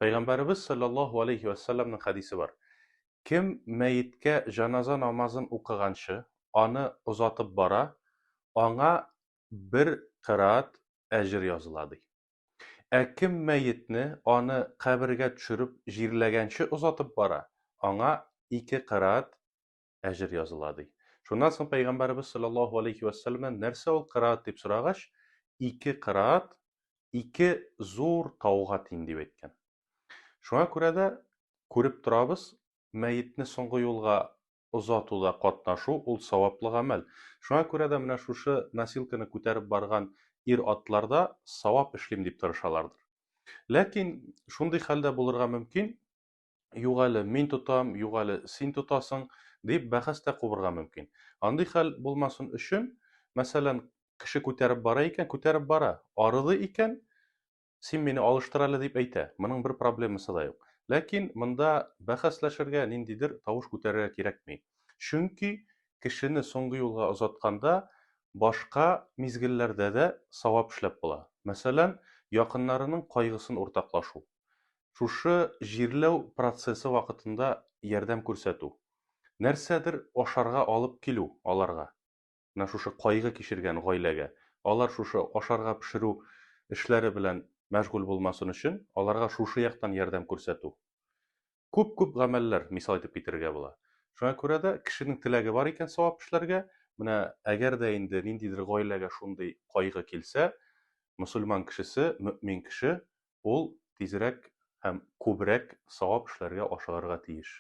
Пәйгамбәребез саллаллаһу алейһи вә сәлләмнең хәдисе бар. Кем мәеткә җаназа намазын укыганчы, аны озатып бара, аңа бер кыраат әҗер языла, ди. Ә кем мәетне аны кабергә төшереп җирләгәнче озатып бара, аңа ике кыраат әҗер языла, ди. Шуннан соң Пәйгамбәребез саллаллаһу алейһи вә сәлләмнән нәрсә ул кыраат дип сорагач, ике кыраат ике зур тауга тиң дип әйткән. Шуңа күрә дә күреп торабыз, мәетне соңгы юлга озатуда катнашу ул саваплы гамәл. Шуңа күрә дә менә шушы носилканы күтәреп барган ир-атлар да савап эшлим дип тырышалардыр. Ләкин шундый хәл дә булырга мөмкин, юк әле мин тотам, юк әле син тотасың, дип бәхәс тә кубырга мөмкин. Андый хәл булмасын өчен, мәсәлән, кеше күтәреп бара икән, күтәреп бара. Арыды икән, син мине алыштыр әле дип әйтә. Моның бер проблемасы да юк. Ләкин монда бәхәсләшергә, ниндидер тавыш күтәрергә кирәкми. Чөнки кешене соңгы юлга озатканда башка мизгелләрдә дә савап эшләп була. Мәсәлән, якыннарының кайгысын уртаклашу. Шушы җирләү процессы вакытында ярдәм күрсәтү. Нәрсәдер ашарга алып килү аларга. Менә шушы кайгы кичергән гаиләгә. Алар шушы ашарга пешерү эшләре белән мәшгуль булмасын өчен, аларга шушы яктан ярдәм күрсәтү. Күп-күп гамәлләр мисал итеп китерергә була. Шуңа күрә дә кешенең теләге бар икән савап эшләргә, менә әгәр дә инде ниндидер гаиләгә шундый кайгы килсә, мөселман кешесе, мөэмин кеше ул тизрәк һәм күбрәк савап эшләргә ашыгырга тиеш.